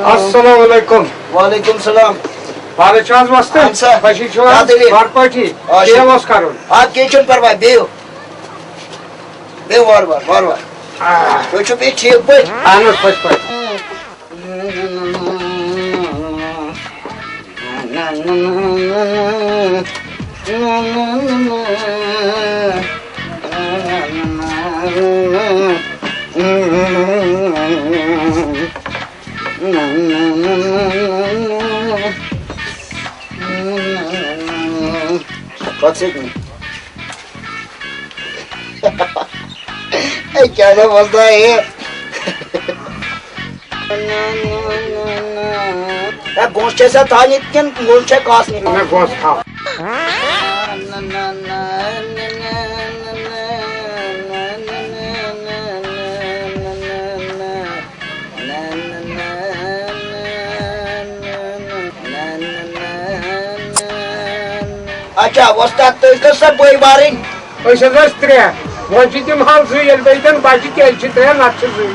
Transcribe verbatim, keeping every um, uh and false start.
السلام علیکم۔ وعلیکم السلام۔ پانہٕ چھُ حظ وۄستہٕ؟ اہن سا۔ خوشی چھُو کیٛاہ حظ؟ دٔلیٖل؟ وارٕ پٲٹھی؟ آ، کیٛاہ شُکر۔ اوس کرُن؟ آ، کینٛہہ چھُنہٕ پرواے، بِہِو۔ بِہِو وارٕ وارٕ، وارٕ وارٕ۔ تُہۍ چھِو بیٚیہِ ٹھیٖک پٲٹھۍ؟ اہن حظ، پٔزۍ پٲٹھۍ۔ پتہٕ سۭتۍ۔ اے، کیٛاہ سا وۄزناوِ یہِ؟ اے، گوٚنٛس چھےٚ سا تھاونہِ کِنہٕ گوٚنٛس چھےٚ کاسنہِ؟ مےٚ گوٚژھ تھاو۔ اچھا، وۄستاد، تُہۍ کٔژ سا بٲے بارٕنۍ؟ أسۍ حظ ٲسۍ ترٛےٚ۔ وۄنۍ چھِ تِم حظ زٕ، ییٚلہِ بیٚیہِ تَن بَچہِ تیٚلہِ چھِ ترٛےٚ، نَتہٕ چھِ زٕے۔